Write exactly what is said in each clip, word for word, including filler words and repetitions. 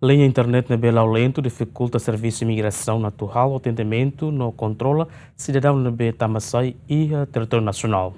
Liña internet ne'ebé la'o lentu difikulta servisu imigrasaun atu halo atendimentu no kontrola sidadaun ne'ebé tama sai iha territóriu nasionál.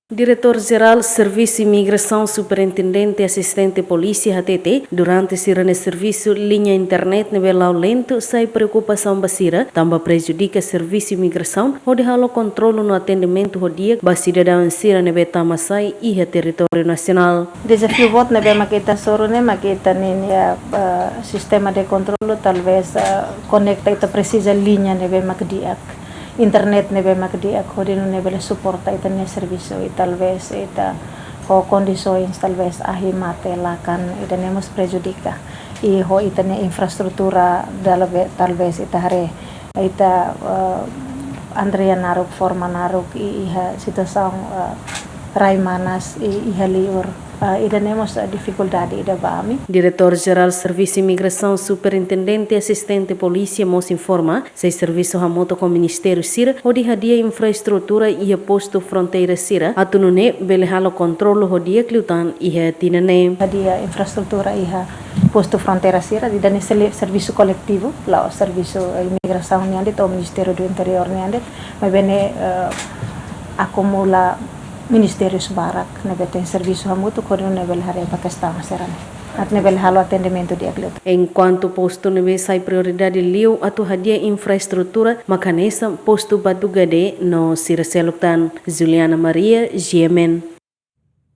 Diretór Jerál Servisu Imigrasaun, Superintendente Asistente Polísia hatete, durante sira-nia servisu, liña internet ne'ebé la'o lentu sai preokupasaun ba sira, tanba prejudika servisu imigrasaun hodi halo kontrolu no atendimentu ho di'ak ba sidadaun sira ne'ebé tama sai iha territóriu nasionál. Dezafiu boot ne'ebé mak ita hasoru ne'e mak ita-nia, eh, sistema de kontrolu, talvés, eh, konekta, ita presiza liña ne'ebé mak di'ak, internet ne'ebé mak di'ak, hodi nune'e bele suporta ita-nia servisu, i talvés ita ho kondisoens talvés ahi mate lakan, ida-ne'e mós prejudika. I ho ita-nia infraestrutura dalve-, talvés ita haree, ita, eh, Andrea naruk, forma naruk, i iha situasaun, eh, rai manas, i iha liur, eh, ida-ne'e mós, eh, difikuldade ida ba ami. Diretór Jerál Servisu Imigrasaun, Superintendente Asistente Polísia mós informa, sei servisu hamutuk ho ministériu sira hodi hadi'a infraestrutura iha postu fronteira sira, atu nune'e bele halo kontrolu ho di'ak liután iha tinan ne'e. Hadi'a infraestrutura iha postu fronteira sira, ida-ne'e sele-, servisu koletivu, la'ós servisu, eh, imigrasaun nian de'it ou Ministériu do Interiór nian de'it, maibé ne'e, eh, akumula ministérius barak ne'ebé tenke servisu hamutuk hodi nune'e bele haree ba kestaun sira-ne'e, atu nune'e bele halo atendimentu di'ak liu. Enkuantu postu ne'ebé sai prioridade liu atu hadi'a infraestrutura mak hanesan postu Batugade no sira seluk tan. Juliana Maria, G M N.